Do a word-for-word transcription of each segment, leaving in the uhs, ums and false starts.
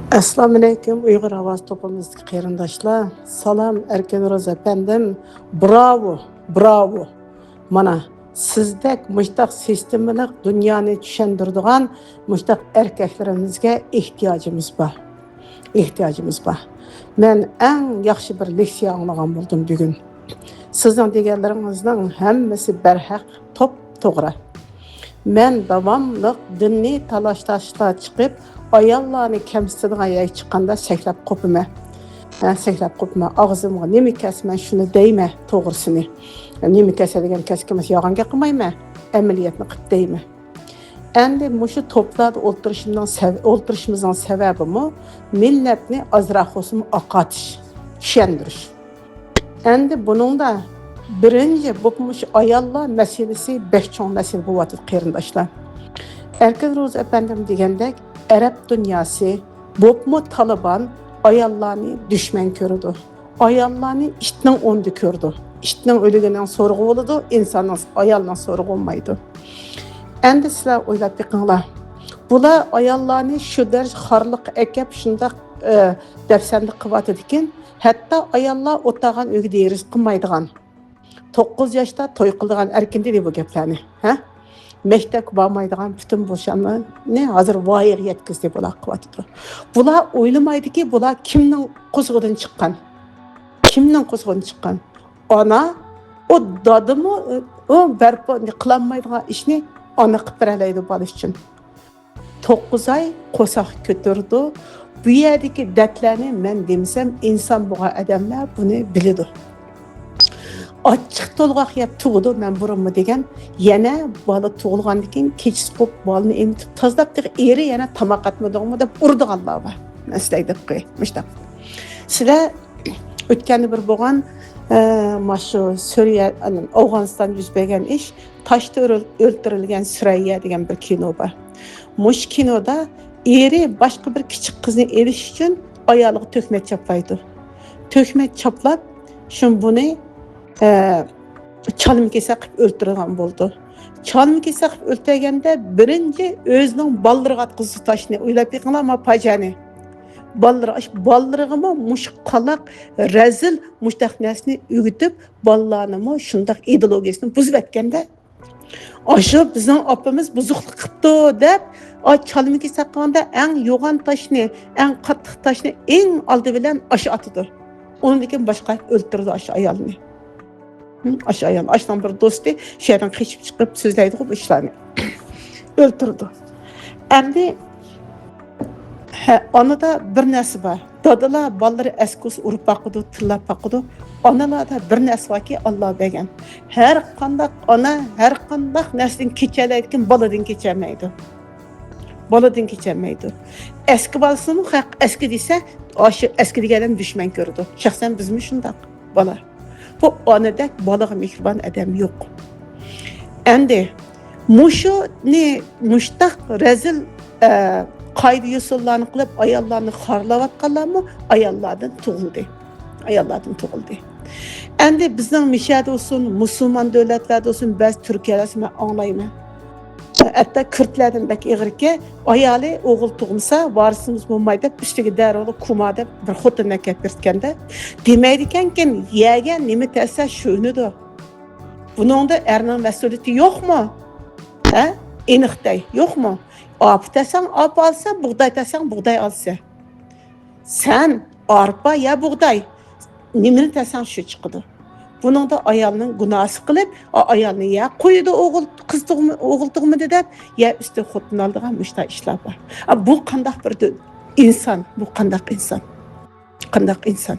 ئەسسالامۇئەلەيكۇم، ئۇيغۇر ئاۋازى توپىمىزدىكى قېرىنداشلار. سالام، ئەركىن روز ئەپەندىم. براۋو، براۋو. مانا، سىزدەك مۇشتاق سىستېمىلىق، دۇنيانى چۈشەندۈرىدىغان مۇشتاق ئەركەكلىرىمىزگە ئېھتىياجىمىز بار. ئېھتىياجىمىز بار. مەن ئەڭ ياخشى بىر لېكسىيە ئاڭلىغان بولدۇم بۈگۈن. سىزنىڭ دېگەنلىرىڭىزنىڭ ھەممىسى بەرھەق، توپتوغرا. مەن داۋاملىق دىنىي تالاش-تارتىشلار چىقىپ، ئاياللارنى كەمسىتىدىغان يەرگە چىققاندا سەكرەپ قوپىمەن. ھە، سەكرەپ قوپىمەن. ئاغزىمغا نېمە كەلسە، مەن شۇنى دەيمەن، توغرىسىنى. نېمە كەلسە دېگەن كەلسە كەلمەس، يالغان گەپ قىلمايمەن. ئەمەلىيەتنى قىلىپ دەيمەن. ئەمدى مۇشۇ توپلاردا ئولتۇرۇشۇمنىڭ سەۋ-، ئولتۇرۇشىمىزنىڭ سەۋەبىمۇ مىللەتنى ئازراق بولسىمۇ ئاقارتىش، چۈشەندۈرۈش. ئەمدى بۇنىڭدا بىرىنچى بولۇپ مۇشۇ ئاياللار مەسىلىسى بەك چوڭ مەسىلە بولۇۋاتىدۇ، قېرىنداشلار. ئەركىن روزى ئەپەندىم دېگەندەك، ئەرەب دۇنياسى بولۇپمۇ تالىبان ئاياللارنى دۈشمەن كۆرىدۇ. ئاياللارنى ئىتنىڭ ئورنىدا كۆرىدۇ. ئىتنىڭ ئۆلۈكىنىڭ سورىقى بولىدۇ، ئىنساننىڭ، ئايالنىڭ سورىقى بولمايدۇ. ئەمدى سىلەر ئويلاپ بېقىڭلار. بۇلار ئاياللارنى شۇ دەرىجە خارلىققا ئەكەپ، شۇنداق، ئە، دەپسەندە قىلىۋاتىدىكەن، ھەتتا ئاياللار ئولتۇرغان ئۆيگە دېرىزە قىلمايدىغان، توققۇز ياشتا توي قىلىدىغان ئەركىن دېدى بۇ گەپلەرنى، ھە؟ مەكتەپكە بارمايدىغان پۈتۈن بۇ شاملارنى ھازىر ۋايىغا يەتكۈزدى بۇلار قىلىۋاتىدۇ. بۇلار ئويلىمايدۇكى، بۇلار كىمنىڭ قورسىقىدىن چىققان؟ كىمنىڭ قورسىقىدىن چىققان؟ ئانا، ئۇ دادىمۇ، ئۇ بەرپا قىلالمايدىغان ئىشنى ئانا قىلىپ بېرەلەيدۇ بالا ئۈچۈن. توققۇز ئاي قورساق كۆتۈرىدۇ. بۇ يەردىكى دەردلەرنى مەن دېمىسەم، ئىنسان بولغان ئادەملەر بۇنى بىلىدۇ. ئاچچىق تولغاق يەپ تۇغىدۇ مەن بۇرۇنمۇ دېگەن، يەنە بالا تۇغۇلغاندىن كېيىن كېچىسى قوپۇپ بالىنى ئېمىتىپ تازىلاپ، تېخى ئېرى يەنە تاماق ئەتمىدىڭمۇ دەپ ئۇرىدىغانلار بار. مەن سىلەرگە دەپ قوياي، مۇشتاق. سىلەر ئۆتكەندە بىر بولغان، ئە، ماشۇ سۈرىيە، ئەنە، ئافغانىستاندا يۈز بەرگەن ئىش، تاشتا ئۆرۈل-، ئۆلتۈرۈلگەن سۈرەييە دېگەن بىر كىنو بار. مۇشۇ كىنودا ئېرى باشقا بىر كىچىك قىزنى ئېلىش ئۈچۈن ئايالىغا تۆھمەت چاپلايدۇ. تۆھمەت چاپلاپ، شۇ بۇنى، ئە، چالما كېسەك قىلىپ ئۆلتۈرىدىغان بولىدۇ. چالما كېسەك قىلىپ ئۆلتۈرگەندە بىرىنچى ئۆزىنىڭ بالىلىرىغا ئاتقۇزىدۇ تاشنى. ئويلاپ بېقىڭلار ما پاجىئەنى. بالىلىرى، بالىلىرىغىمۇ مۇشۇ قالاق، رەزىل، مۇشتاق نەرسىنى ئۆگىتىپ، بالىلارنىمۇ شۇنداق ئىدېئولوگىيەسىنى بۇزۇپ ئەتكەندە، ئاشۇ بىزنىڭ ئاپىمىز بۇزۇقلۇق قىپتۇ دەپ، ئا، چالما كېسەك قىلغاندا ئەڭ يوغان تاشنى، ئەڭ قاتتىق تاشنى ئەڭ ئالدى بىلەن ئاشۇ ئاتىدۇ. ئۇنىڭدىن كېيىن باشقا ئۆلتۈرىدۇ ئاشۇ ئايالنى. ھىم، ئاشۇ ئايال، ئاشۇنىڭ بىر دوستى شۇ يەردىن قېچىپ چىقىپ سۆزلەيدىغۇ بۇ ئىشلارنى. ئۆلتۈرىدۇ. ئەمدى، ھە، ئانىدا بىر نەرسە بار. دادىلار بالىلىرى ئەسكى بولسا ئۇرۇپ باقىدۇ، تىللاپ باقىدۇ. ئانىلاردا بىر نەرسە باركى، ئاللا بەرگەن. ھەر قانداق ئانا، ھەر قانداق نەرسىدىن كېچەلەيدىكىن، بالىدىن كېچەلمەيدۇ. بالىدىن كېچەلمەيدۇ. ئەسكى بالىسىمۇ خەق ئەسكى دېسە، ئاشۇ ئەسكى دېگەن ئادەمنى دۈشمەن كۆرىدۇ. شەخسەن بىزمۇ شۇنداق بالا. بۇ ئانىدەك بالىغا مېھرىبان ئادەم يوق. ئەمدى مۇشۇنى، مۇشتاق رەزىل، ئە، قائىدە-يوسۇنلارنى قىلىپ، ئاياللارنى خارلاۋاتقانلارمۇ ئاياللاردىن تۇغۇلدى. ئاياللاردىن تۇغۇلدى. ئەمدى بىزنىڭ مىشەدە بولسۇن، مۇسۇلمان دۆلەتلەردە بولسۇن، بەزى تۈركىيەلەردە مەن ئاڭلايمەن. ھەتتا كۈردلەردىن بەك ئېغىركى، ئايالى ئوغۇل تۇغمىسا، ۋارىسىمىز بولمايدۇ دەپ، ئۈستىگە دەررۇ كوما دەپ بىر خوتۇننى ئەكەپ بېرىدىكەندە، دېمەيدىكەنكىن، يەگە نېمە تەرسە شۇ ئۈنىدۇ. بۇنىڭدا ئەرنىڭ مەسئۇلىيىتى يوقمۇ؟ ھە؟ ئېنىق دەي، يوقمۇ؟ ئاپا تەرسەڭ ئاپا ئالسا، بۇغداي تەرسەڭ بۇغداي ئالسا. سەن ئارپا يا بۇغداي، نېمىنى تەرسەڭ شۇ چىقىدۇ. بۇنىڭدا ئايالنىڭ گۇناھى قىلىپ، ئا-، ئايالنى يا قويىدۇ، ئوغۇل، قىز تۇغما-، ئوغۇل تۇغمىدى دەپ، يا ئۈستى خوتۇن ئالىدىغان مۇشۇنداق ئىشلار بار. ئا، بۇ قانداق بىر دۆ-، ئىنسان، بۇ قانداق ئىنسان؟ قانداق ئىنسان؟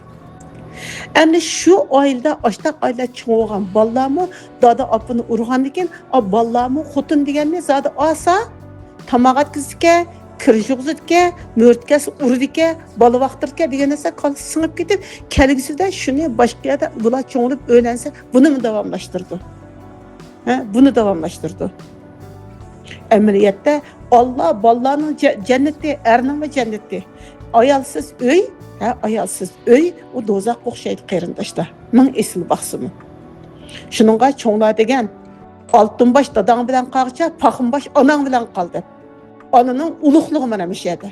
ئەمدى شۇ ئائىلىدە، ئاشتاق ئائىلىدە چوڭ بولغان بالىلارمۇ دادا ئاپىنى ئۇرغاندىكىن، ئا، بالىلارمۇ خوتۇن دېگەننى زادى ئالسا، تاماق ئەتكۈزىدىكەن، كىر يۇغۇزىدىكەن، مۆرىتى كەلسە ئۇرىدىكەن، بالا باقتۇرىدىكەن دېگەن نەرسە كاللىسى سىڭىپ كېتىپ، كەلگۈسىدە شۇنى باشقا يەردە بۇلار چوڭىلىپ ئۆيلەنسە، بۇنىمۇ داۋاملاشتۇرىدۇ. ھە، بۇنى داۋاملاشتۇرىدۇ. ئەمەلىيەتتە ئاللا بالىلارنىڭ جە-، جەننىتى، ئەرنىڭمۇ جەننىتى. ئايالسىز ئۆي، ھە، ئايالسىز ئۆي، ئۇ دوزاخقا ئوخشايدۇ، قېرىنداشلار. مىڭ ئېسىل باقسىمۇ. شۇنىڭغا چوڭلار دېگەن، ئالتۇن باش داداڭ بىلەن قالغىچە، پاخما باش ئاناڭ بىلەن قال دەپ. ئانىنىڭ ئۇلۇغلۇقى مانا مۇشۇ يەردە.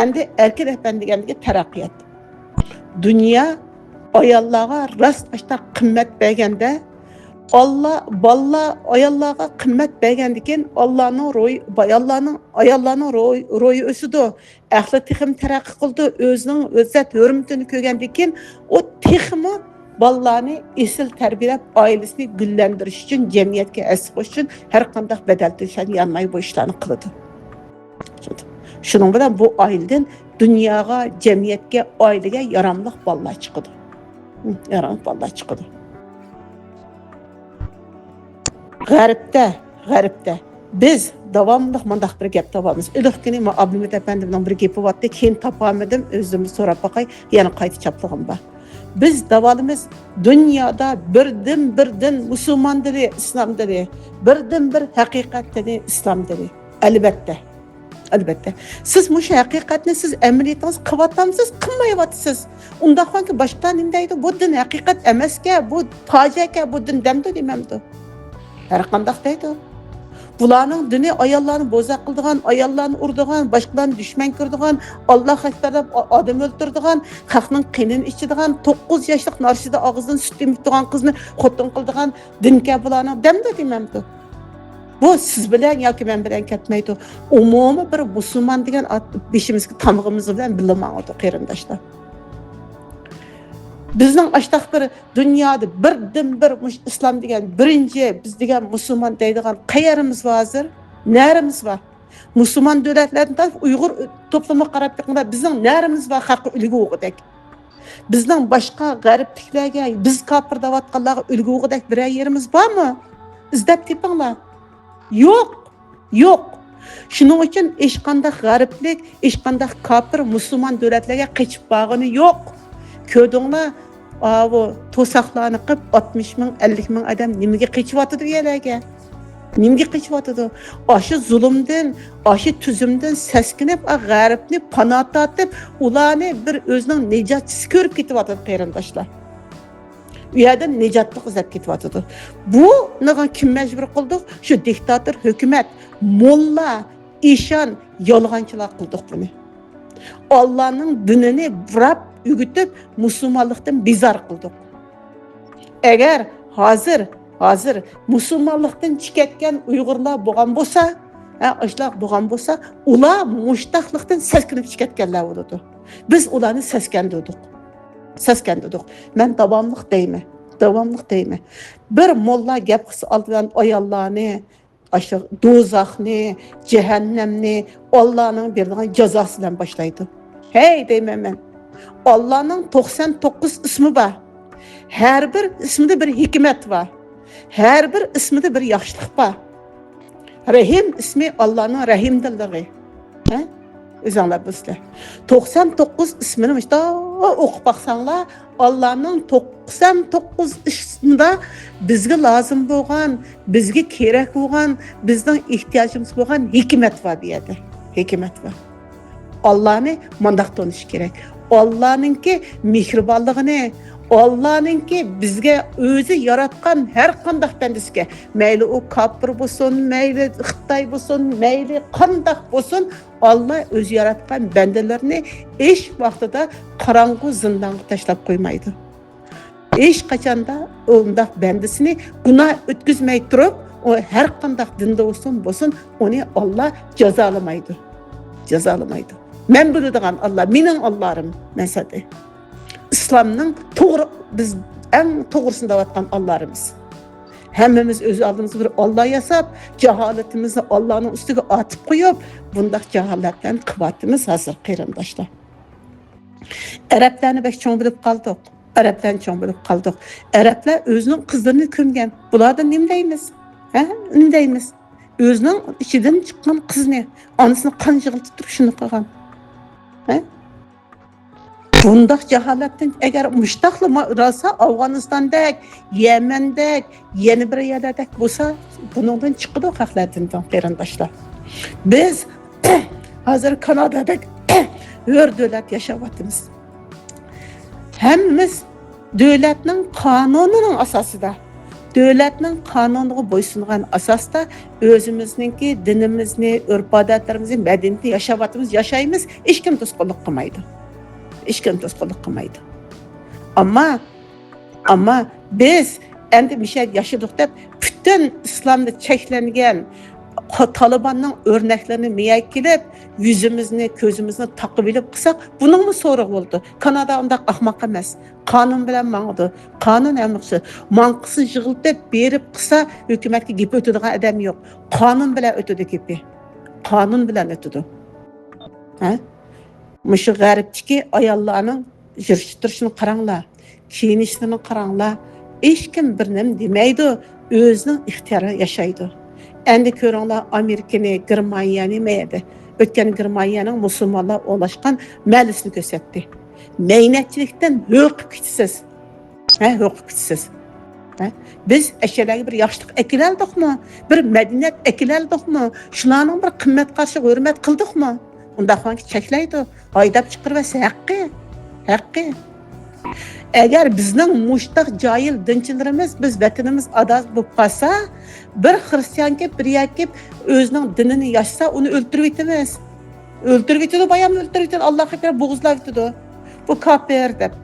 ئەمدى ئەركىن ئەپەندىگە ئەمدى تەرەققىيات. دۇنيا ئاياللارغا راست ئاشتاق قىممەت بەرگەندە، ئاللا، بالىلار ئاياللارغا قىممەت بەرگەندىكىن، ئاللانىڭ روھى، ئاياللارنىڭ، ئاياللارنىڭ روھى، روھى ئۆسىدۇ. ئەقلى تېخىمۇ تەرەققىي قىلىدۇ. ئۆزىنىڭ ئىززەت ھۆرمىتىنى كۆرگەندىكىن، ئۇ تېخىمۇ بالىلارنى ئېسىل تەربىيەلەپ، ئائىلىسىنى گۈللەندۈرۈش ئۈچۈن، جەمئىيەتكە ھەسسە قوشۇش ئۈچۈن ھەر قانداق بەدەل تۆلىشىنى يانماي بۇ ئىشلارنى قىلىدۇ. شۇنىڭ بىلەن بۇ ئائىلىدىن دۇنياغا، جەمئىيەتكە، ئائىلىگە ياراملىق بالىلار چىقىدۇ. ھە، ياراملىق بالىلار چىقىدۇ. غەربتە، غەربتە بىز داۋاملىق مۇنداق بىر گەپ تاپىمىز. ئىلىق كۈنى مانا ئابلىمىت ئەپەندىمنىڭ بىر گېپى بارتتى، كېيىن تاپالمىدىم، ئۆزۈممۇ سوراپ باقاي، يەنە قايتا چاپلىغىنىم بار. بىز دەۋالىمىز، دۇنيادا بىردىن بىر دىن مۇسۇلمان دىنى، ئىسلام دىنى، بىردىن بىر ھەقىقەت دىنى ئىسلام دىنى. ئەلۋەتتە، ئەلۋەتتە. سىز مۇشۇ ھەقىقەتنى سىز ئەمەلىيىتىڭىز قىلىۋاتامسىز، قىلمايۋاتىسىز. ئۇنداقكەنكى باشقا نېمە دەيدۇ؟ بۇ دىن ھەقىقەت ئەمەسكەن، بۇ پاجىئەكەن، بۇ دىن دەمدۇ دېمەمدۇ؟ ھەر قانداق دەيدۇ. بۇلارنىڭ دىنى ئاياللارنى بوزەك قىلىدىغان، ئاياللارنى ئۇرىدىغان، باشقىلارنى دۈشمەن كۆرىدىغان، ئاللاھ ئەكبەر دەپ ئا-، ئادەم ئۆلتۈرىدىغان، خەقنىڭ قېنىنى ئىچىدىغان، توققۇز ياشلىق نارسىدا ئاغزىدىن سۈت ئېمىپ تۇرغان قىزنى خوتۇن قىلىدىغان دىنكەن بۇلارنىڭ دەمدۇ دېمەمدۇ؟ بۇ سىز بىلەن ياكى مەن بىلەن كەتمەيدۇ. ئومۇمىي بىر مۇسۇلمان دېگەن ئات-، بېشىمىزدىكى تامغىمىز بىلەن بىللە ماڭىدۇ، قېرىنداشلار. بىزنىڭ ئاشتاق بىر دۇنيادا بىردىن بىر مۇشۇ ئىسلام دېگەن بىرىنچى، بىز دېگەن مۇسۇلمان دەيدىغان قەيەرىمىز بار ھازىر؟ نەرىمىز بار؟ مۇسۇلمان دۆلەتلەردىن تارتىپ ئۇيغۇر توپلىمىغا قاراپ بېقىڭلار، بىزنىڭ نەرىمىز بار خەققە ئۈلگە بولغۇدەك؟ بىزنىڭ باشقا غەربلىكلەرگە، بىز كاپىر دەۋاتقانلارغا ئۈلگە بولغۇدەك بىرەر يېرىمىز بارمۇ؟ ئىزدەپ تېپىڭلار. يوق، يوق. شۇنىڭ ئۈچۈن ھېچقانداق غەربلىك، ھېچقانداق كاپىر مۇسۇلمان دۆلەتلەرگە قېچىپ بارغىنى يوق. كۆردۈڭلار، ئاۋۇ توساقلارنى قىلىپ، ئاتمىش مىڭ، ئەللىك مىڭ ئادەم نېمىگە قېچىۋاتىدۇ بۇ يەرلەرگە؟ نېمىگە قېچىۋاتىدۇ؟ ئاشۇ زۇلۇمدىن، ئاشۇ تۈزۈمدىن سەسكىنىپ، ئا، غەربنى پانا تارتىپ، ئۇلارنى بىر ئۆزىنىڭ نىجاتچىسى كۆرۈپ كېتىۋاتىدۇ، قېرىنداشلار. ئۇ يەردىن نىجاتلىق ئىزدەپ كېتىۋاتىدۇ. بۇنىڭغا كىم مەجبۇر قىلدۇق؟ شۇ دىكتاتور ھۆكۈمەت، موللا، ئىشان، يالغانچىلار قىلدۇق بۇنى. ئاللانىڭ دىنىنى بۇراپ ئۆگىتىپ، مۇسۇلمانلىقتىن بىزار قىلدۇق. ئەگەر ھازىر، ھازىر مۇسۇلمانلىقتىن چىقىۋەتكەن ئۇيغۇرلار بولغان بولسا، ھە، ئاشۇنداق بولغان بولسا، ئۇلار مۇشتاقلىقتىن سەسكىنىپ چىقىۋەتكەنلەر بولىدۇ. بىز ئۇلارنى سەسكەندۈردۇق. سەسكەندۈردۇق. مەن داۋاملىق دەيمەن. داۋاملىق دەيمەن. بىر موللا گەپ قىلسا ئالدى بىلەن ئاياللارنى، ئاشۇ دوزاخنى، جەھەننەمنى، ئاللانىڭ بېرىدىغان جازاسى بىلەن باشلايدۇ. ھەي دەيمەن مەن. ئاللانىڭ توقسان توققۇز ئىسمى بار. ھەر بىر ئىسمىدا بىر ھېكمەت بار. ھەر بىر ئىسمىدا بىر ياخشىلىق بار. رەھىم ئىسمى ئاللانىڭ رەھىمدىللىقى. ھە؟ ئۆزۈڭلار بىلىسىلەر. توقسان توققۇز ئىسمىنى مۇشۇنداق ئوقۇپ باقساڭلار، ئاللانىڭ توقسان توققۇز ئىسمىدا بىزگە لازىم بولغان، بىزگە كېرەك بولغان، بىزنىڭ ئېھتىياجىمىز بولغان ھېكمەت بار بۇ يەردە. ھېكمەت بار. ئاللانى مانداق تونۇش كېرەك. ئاللانىڭكى مېھرىبانلىقىنى، ئاللانىڭكى بىزگە ئۆزى ياراتقان ھەر قانداق بەندىسىگە، مەيلى ئۇ كاپىر بولسۇن، مەيلى خىتاي بولسۇن، مەيلى قانداق بولسۇن، ئاللا ئۆزى ياراتقان بەندىلىرىنى ھېچ ۋاقتىدا قاراڭغۇ زىندانغا تاشلاپ قويمايدۇ. ھېچ قاچاندا ئۇنداق بەندىسىنى گۇناھ ئۆتكۈزمەي تۇرۇپ، ئۇ ھەر قانداق دىندا بولسۇن، بولسۇن، ئۇنى ئاللا جازالىمايدۇ. جازالىمايدۇ. مەن بىلىدىغان ئاللا، مېنىڭ ئاللارىم، مەن سەدى. ئىسلامنىڭ توغرا، بىز ئەڭ توغرىسىنى دەۋاتقان ئاللارىمىز. ھەممىمىز ئۆز ئالدىمىزغا بىر ئاللا ياساپ، جاھالىتىمىزنى ئاللانىڭ ئۈستىگە ئارتىپ قويۇپ، بۇنداق جاھالەتلەرنى قىلىۋاتىمىز ھازىر، قېرىنداشلار. ئەرەبلەرنى بەك چوڭ بىلىپ قالدۇق. ئەرەبلەرنى چوڭ بىلىپ قالدۇق. ئەرەبلەر ئۆزىنىڭ قىزلىرىنى كۆمگەن. بۇلاردىن نېمە دەيمىز؟ ھە؟ نېمە دەيمىز؟ ئۆزىنىڭ ئىچىدىن چىققان قىزنى، ئانىسىنى قان يىغلىتىپ تۇرۇپ شۇنداق قىلغان. ھە؟ بۇنداق جاھالەتتىن ئەگەر مۇشتاقلا ما-، راسا ئافغانىستاندەك، يەمەندەك، يەنە بىر يەرلەردەك بولسا، بۇنىڭدىن چىقىدۇ خەقلەر دىندىن، قېرىنداشلار. بىز ھازىر كانادادەك ھۆر دۆلەت ياشاۋاتىمىز. ھەممىمىز دۆلەتنىڭ قانۇنىنىڭ ئاساسىدا، دۆلەتنىڭ قانۇنىغا بويسۇنغان ئاساستا ئۆزىمىزنىڭكى دىنىمىزنى، ئۆرپ-ئادەتلىرىمىزنى، مەدەنىيىتىنى ياشاۋاتىمىز، ياشايمىز. ھېچكىم توسقۇنلۇق قىلمايدۇ. ھېچكىم توسقۇنلۇق قىلمايدۇ. ئەمما، ئەمما بىز ئەمدى مىشە ياشىدۇق دەپ، پۈتۈن ئىسلامدا چەكلەنگەن قو-، تالىباننىڭ ئۆرنەكلىرىنى مىيەگە كېلىپ، يۈزىمىزنى، كۆزىمىزنى تاقىۋېلىپ قىلساق، بۇنىڭمۇ سورىقى بولىدۇ. كانادا ئۇنداق ئەخمەق ئەمەس. قانۇن بىلەن ماڭىدۇ. قانۇن ھەممە قىلسا، ماڭقىسىنى يىغلىتىپ بېرىپ قىلسا، ھۆكۈمەتكە گېپى ئۆتىدىغان ئادەم يوق. قانۇن بىلەن ئۆتىدۇ گېپى. قانۇن بىلەن ئۆتىدۇ. ھە؟ مۇشۇ غەربتىكى ئاياللارنىڭ يۈرۈش تۇرۇشىنى قاراڭلار، كىيىنىشلىرىنى قاراڭلار. ھېچكىم بىر نېمە دېمەيدۇ، ئۆزىنىڭ ئىختىيارىدا ياشايدۇ. ئەمدى كۆرۈڭلار، ئامېرىكىنى، گېرمانىيەنى، مەيەردە ئۆتكەن گېرمانىيەنىڭ مۇسۇلمانلار ئولاشقان مەھەللىسىنى كۆرسەتتى. مەينەتچىلىكتىن ھۆقۈپ كېتىسىز. ھە، ھۆقۈپ كېتىسىز. ھە؟ بىز ئەشەلەرگە بىر ياخشىلىق ئەكېلەلدۇقمۇ؟ بىر مەدەنىيەت ئەكېلەلدۇقمۇ؟ شۇلارنىڭ بىر قىممەت قارىشىغا ھۆرمەت قىلدۇقمۇ؟ ئۇنداق بولغانكى چەكلەيدۇ. ھايداپ چىقىرىۋەتسە ھەققى. ھەققى. ئەگەر بىزنىڭ مۇشتاق جاھىل دىنچىلىرىمىز، بىز ۋەتىنىمىز ئازاد بولۇپ قالسا، بىر خرىستىيان كېلىپ، بىر يەر كېلىپ، ئۆزىنىڭ دىنىنى ياشىسا، ئۇنى ئۆلتۈرۈۋېتىمىز. ئۆلتۈرۈۋېتىدۇ، بايام ئۆلتۈرۈۋېتىدۇ، ئاللاھقا كۆرە بوغۇزلاۋېتىدۇ. بۇ كاپىر دەپ.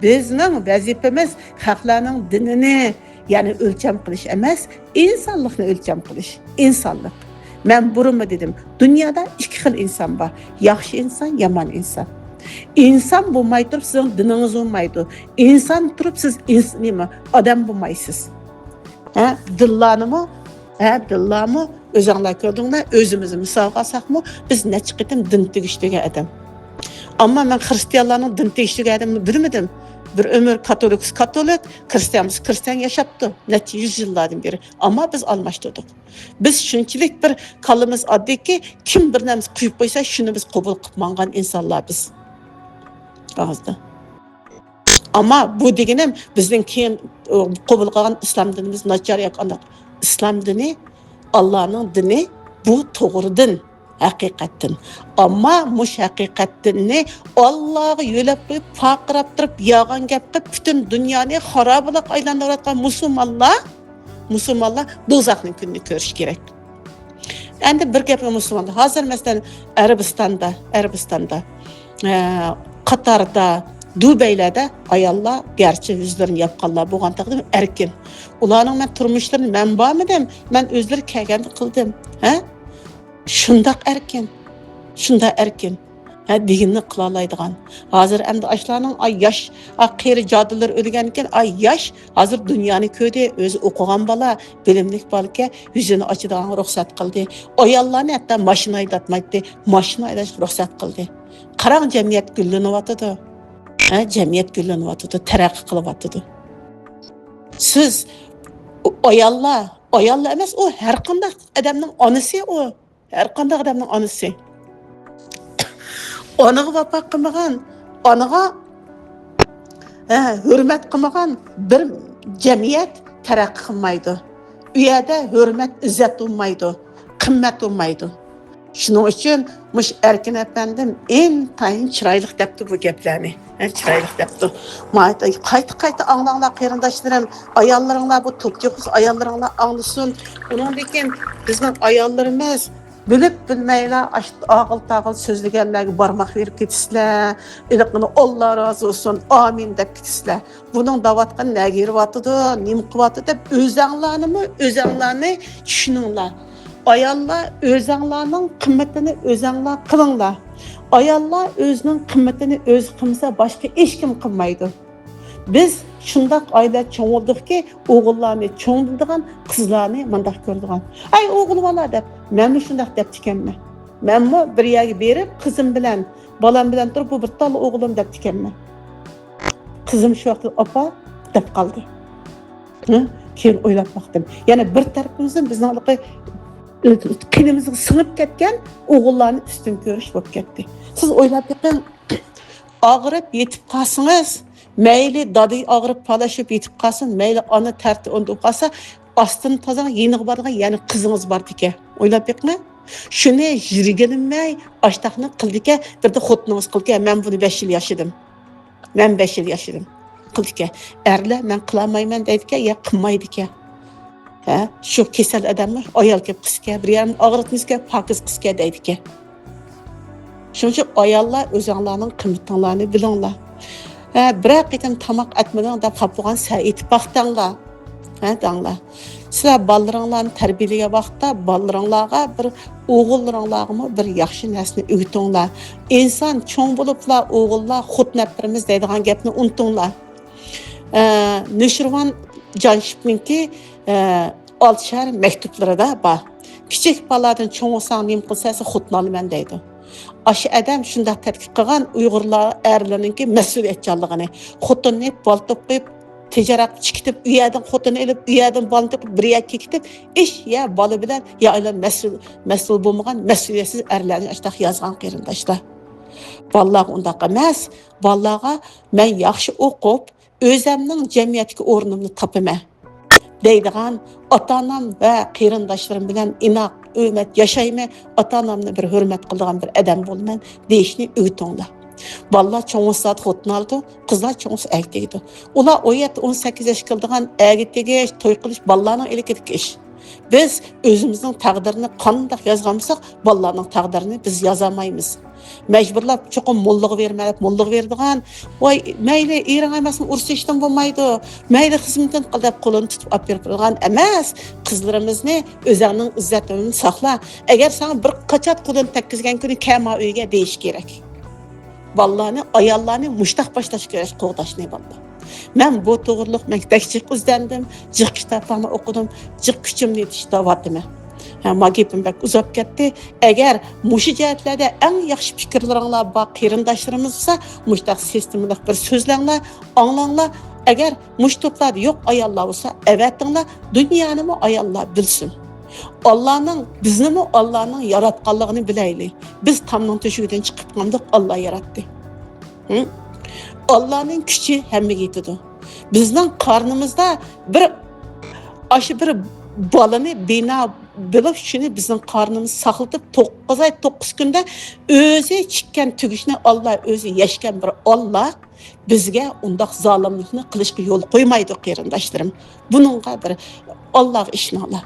بىزنىڭ ۋەزىپىمىز خەقلەرنىڭ دىنىنى، يەنى ئۆلچەم قىلىش ئەمەس، ئىنسانلىقنى ئۆلچەم قىلىش. ئىنسانلىق. مەن بۇرۇنمۇ دېدىم، دۇنيادا ئىككى خىل ئىنسان بار. ياخشى ئىنسان، يامان ئىنسان. ئىنسان بولماي تۇرۇپ سىزنىڭ دىنىڭىز بولمايدۇ. ئىنسان تۇرۇپ سىز ئىنس-، نېمە، ئادەم بولمايسىز. ھە، دىنلارنىمۇ، ھە، دىنلارمۇ ئۆزۈڭلار كۆردۈڭلار، ئۆزىمىزنى مىسالغا ئالساقمۇ، بىز نەچچە قېتىم دىن تېگىشتۈرگەن ئادەم. ئەمما مەن خرىستىيانلارنىڭ دىن تېگىشتۈرگەن ئادەمنى بىلمىدىم. بىر ئۆمۈر كاتولىك بولسا كاتولىك، خرىستىيان بولسا خرىستىيان ياشاپتۇ، نەچچە يۈز يىللاردىن بېرى. ئەمما بىز ئالماشتۇردۇق. بىز شۇنچىلىك بىر كاللىمىز ئاددىيكى، كىم بىر نەرسە قويۇپ قويسا، شۇنى بىز قوبۇل قىلىپ ماڭغان ئىنسانلار بىز. ئاغزىدا. ئەمما بۇ دېگىنىم بىزنىڭ كېيىن، ئۇ، قوبۇل قىلغان ئىسلام دىنىمىز ناچار ياكى ئانداق. ئىسلام دىنى، ئاللانىڭ دىنى، بۇ توغرا دىن، ھەقىقەت دىن. ئەمما مۇشۇ ھەقىقەت دىننى ئاللاغا يۆلەپ قويۇپ، پارقىراپ تۇرۇپ، يالغان گەپ قىلىپ، پۈتۈن دۇنيانى خارابىلىققا ئايلاندۇرۇۋاتقان مۇسۇلمانلار، مۇسۇلمانلار دوزاخنىڭ كۈنىنى كۆرۈشى كېرەك. ئەمدى بىر گەپنى مۇسۇلمانلار، ھازىر مەسىلەن، ئەرەبىستاندا، ئەرەبىستاندا، ئە، قاتاردا، دۇبەيلەردە ئاياللار گەرچە يۈزلىرىنى ياپقانلار بولغانتەقدىمۇ ئەركىن. ئۇلارنىڭ مەن تۇرمۇشلىرىنى مەن بارمىدىم، مەن ئۆزلىرى كەلگەندە قىلدىم. ھە؟ شۇنداق ئەركىن. شۇنداق ئەركىن. ھە، دېگىنىنى قىلالايدىغان. ھازىر ئەمدى ئاشۇلارنىڭ، ئاي، ياش، ئا، قېرى جادىلىرى ئۆلگەنكەن، ئاي، ياش، ھازىر دۇنيانى كۆردى، ئۆزى ئوقۇغان بالا، بىلىملىك بالىكەن، يۈزىنى ئاچىدىغانغا رۇخسەت قىلدى. ئاياللارنى ھەتتا ماشىنا ھەيداتمايتتى، ماشىنا ھەيداشقا رۇخسەت قىلدى. قاراڭ، جەمئىيەت گۈللىنىۋاتىدۇ. ھە، جەمئىيەت گۈللىنىۋاتىدۇ، تەرەققىي قىلىۋاتىدۇ. سىز، ئۇ ئاياللار، ئاياللار ئەمەس، ئۇ ھەر قانداق ئادەمنىڭ ئانىسى ئۇ. ھەر قانداق ئادەمنىڭ ئانىسى. ئانىغا ۋاپا قىلمىغان، ئانىغا، ھە، ھۆرمەت قىلمىغان بىر جەمئىيەت تەرەققىي قىلمايدۇ. ئۇ يەردە ھۆرمەت، ئىززەت بولمايدۇ، قىممەت بولمايدۇ. شۇنىڭ ئۈچۈن مۇشۇ ئەركىن ئەپەندىم ئىنتايىن چىرايلىق دەپتۇ بۇ گەپلەرنى. ھە، چىرايلىق دەپتۇ. مانا قايتا-قايتا ئاڭلاڭلار قېرىنداشلىرىم، ئاياللىرىڭلار، بۇ توك يوقىسا ئاياللىرىڭلار ئاڭلىسۇن. ئۇنىڭدىن كېيىن بىزنىڭ ئاياللىرىمىز بىلىپ بىلمەيلا ئاش-، ئاغىل-تاغىل سۆزلىگەنلەرگە بارماق بېرىپ كېتىسىلەر. ھېلىقىنى ئاللا رازى بولسۇن، ئامىن دەپ كېتىسىلەر. بۇنىڭ دەۋاتقىنى نەگە بېرىۋاتىدۇ، نېمە قىلىۋاتىدۇ دەپ ئۆزەڭلارنىمۇ، ئۆزەڭلارنى چۈشىنىڭلار. ئاياللار ئۆزەڭلارنىڭ قىممىتىنى ئۆزەڭلار قىلىڭلار. ئاياللار ئۆزىنىڭ قىممىتىنى ئۆزى قىلمىسا، باشقا ھېچكىم قىلمايدۇ. بىز شۇنداق ئائىلىدە چوڭ بولدۇقكى، ئوغۇللارنى چوڭ بىلىدىغان، قىزلارنى مۇنداق كۆرىدىغان. ئەي ئوغۇل بالا دەپ، مەنمۇ شۇنداق دەپتىكەنمەن. مەنمۇ بىر يەرگە بېرىپ، قىزىم بىلەن، بالام بىلەن تۇرۇپ، بۇ بىر تال ئوغلۇم دەپتىكەنمەن. قىزىم شۇ ۋاقىتتا ئاپا دەپ قالدى. ھە؟ كېيىن ئويلاپ باقتىم. يەنە بىر تەرىپىمىزدىن بىزنىڭ قېنىمىزغا سىڭىپ كەتكەن ئوغۇللارنى ئۈستۈن كۆرۈش بولۇپ كەتتى. سىز ئويلاپ بېقىڭ، ئاغرىپ يېتىپ قالسىڭىز، مەيلى دادى ئاغرىپ پالاشىپ يېتىپ قالسۇن، مەيلى ئانا تەرتى ئۇنتۇپ قالسا، ئاستىن تازىڭ يېنىغا بارىدىغان يەنە قىزىڭىز بار ئىكەن. ئويلاپ بېقىڭ. شۇنى يىرگىنمەي ئاشتاقنى قىلىدىكەن، بىردە خوتۇنىڭىز قىلىدىكەن، مەن بۇنى بەش يىل ياشىدىم. مەن بەش يىل ياشىدىم. قىلىدىكەن. ئەرلەر مەن قىلالمايمەن دەيدىكەن، يا قىلمايدىكەن. ھە، شۇ كېسەل ئادەممۇ ئايال كېلىپ قىلسىكەن، بىر يەرنى ئاغرىتمىسىكەن، پاكىز قىلسىكەن دەيدىكەن. شۇنىڭ ئۈچۈن ئاياللار ئۆزۈڭلارنىڭ قىممىتىڭلارنى بىلىڭلار. ھە، بىرەر قېتىم تاماق ئەتمىدىڭ دەپ خاپا بولغان سەئىدى پاختاڭلار. ھە، دەڭلار. سىلەر بالىلىرىڭلارنى تەربىيەلىگەن ۋاقىتتا بالىلىرىڭلارغا بىر، ئوغۇللىرىڭلارغىمۇ بىر ياخشى نەرسىنى ئۆگىتىڭلار. ئىنسان چوڭ بولۇپلا ئوغۇللار خوتۇن ئەپ بېرىمىز دەيدىغان گەپنى ئۇنتۇڭلار. ئە، نوشىرۋان جانشىپنىڭكى، ئە، ئالتە شەھەر مەكتۇپلىرىدا بار. كىچىك بالىلاردىن چوڭ بولساڭ نېمە قىلسا، سەن خوتۇن ئالىمەن دەيدۇ. ئاشۇ ئادەم شۇنداق تەتقىق قىلغان ئۇيغۇرلار ئەرلىرىنىڭكى مەسئۇلىيەتچانلىقىنى. خوتۇننى بالا تۇغۇپ قويۇپ، تىجارەتكە چىقىتىپ، ئۇ يەردىن خوتۇن ئېلىپ، ئۇ يەردىن بالىنى تېپىپ، بىر يەرگە كېكىتىپ، ئىش يا بالا بىلەن يا ئايلان مەسئۇل، مەسئۇل بولمىغان مەسئۇلىيەتسىز ئەرلەرنى ئاشتاق يازغان قېرىنداشلار. بالىلارغا ئۇنداق ئەمەس. بالىلارغا مەن ياخشى ئوقۇپ، ئۆزەمنىڭ جەمئىيەتتىكى ئورنۇمنى تاپىمەن دەيدىغان، ئاتا-ئانام ۋە قېرىنداشلىرىم بىلەن ئىناق، ھۆرمەت ياشايمەن، ئاتا-ئانامنى بىر ھۆرمەت قىلىدىغان بىر ئادەم بولىمەن دېيىشنى ئۆگىتىڭلار. بالىلار چوڭ بولسا خوتۇن ئالىدۇ، قىزلار چوڭ بولسا ئەرگە تېگىدۇ. ئۇلار ئون يەتتە، ئون سەككىز ياشقا كېلىدىغان، ئەرگە تېگىش، توي قىلىش بالىلارنىڭ ئېلىكىدىكى ئىش. بىز ئۆزىمىزنىڭ تەقدىرىنى قانداق يازغان بولساق، بالىلارنىڭ تەقدىرىنى بىز يازالمايمىز. مەجبۇرلاپ چوقۇم موللىغا بېرىمەن دەپ موللىغا بېرىدىغان، ۋاي، مەيلى، ئېرىڭ ئەمەسمۇ ئۇرۇش ئىشتىن بولمايدۇ، مەيلى، خىزمىتىنى قىل دەپ قولىنى تۇتۇپ ئاپىرىپ بېرىدىغان ئەمەس. قىزلىرىمىزنى ئۆزۈڭنىڭ ئىززەتىنى ساقلا. ئەگەر ساڭا بىر قاچات قولىنى تەگكۈزگەن كۈنى كەلمە ئۆيگە دېيىش كېرەك. بالىلارنى، ئاياللارنى مۇشتاق باشلاش كېرەك قوغداشنى، بالىلار. مەن بۇ توغرىلىق مەن بەك جىق ئىزدەندىم، جىق كىتابلارنى ئوقۇدۇم، جىق كۈچۈمنى يېتىشتۈرۈۋاتىمەن. ھە، ما گېپىم بەك ئۇزاپ كەتتى. ئەگەر مۇشۇ جەھەتلەردە ئەڭ ياخشى پىكىرلىرىڭلار بار قېرىنداشلىرىمىز بولسا، مۇشتاق سىستېمىلىق بىر سۆزلەڭلار، ئاڭلاڭلار. ئەگەر مۇشۇ توپلاردا يوق ئاياللار بولسا، ئەۋەتىڭلار، دۇنيانىمۇ ئاياللار بىلسۇن. ئاللانىڭ، بىزنىمۇ ئاللانىڭ ياراتقانلىقىنى بىلەيلى. بىز تامنىڭ تۆشۈكىدىن چىقىپ قالمىدۇق، ئاللا ياراتتى. ھە؟ ئاللانىڭ كۈچى ھەممىگە يېتىدۇ. بىزنىڭ قارنىمىزدا بىر، ئاشۇ بىر بالىنى بىنا بىلىپ، شۇنى بىزنىڭ قارنىمىز ساقلىتىپ، توققۇز ئاي، توققۇز كۈندە ئۆزى چىككەن تۈگۈشنى ئاللا ئۆزى يەشكەن بىر ئاللا بىزگە ئۇنداق زالىملىقنى قىلىشقا يول قويمايدۇ، قېرىنداشلىرىم. بۇنىڭغا بىر ئاللاغا ئىشىنىڭلار.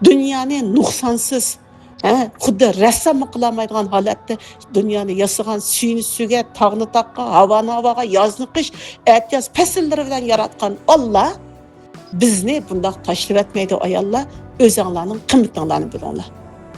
دۇنيانى نۇقسانسىز، ھە، خۇددى رەسساممۇ قىلالمايدىغان ھالەتتە دۇنيانى ياسىغان، سۈينى سۈيگە، تاغنى تاغقا، ھاۋانى ھاۋاغا، يازنى قىش، ئەتىياز پەسىللىرى بىلەن ياراتقان ئاللا بىزنى بۇنداق تاشلىۋەتمەيدۇ، ئاياللار. ئۆزەڭلارنىڭ قىممىتىڭلارنى بىلىڭلار.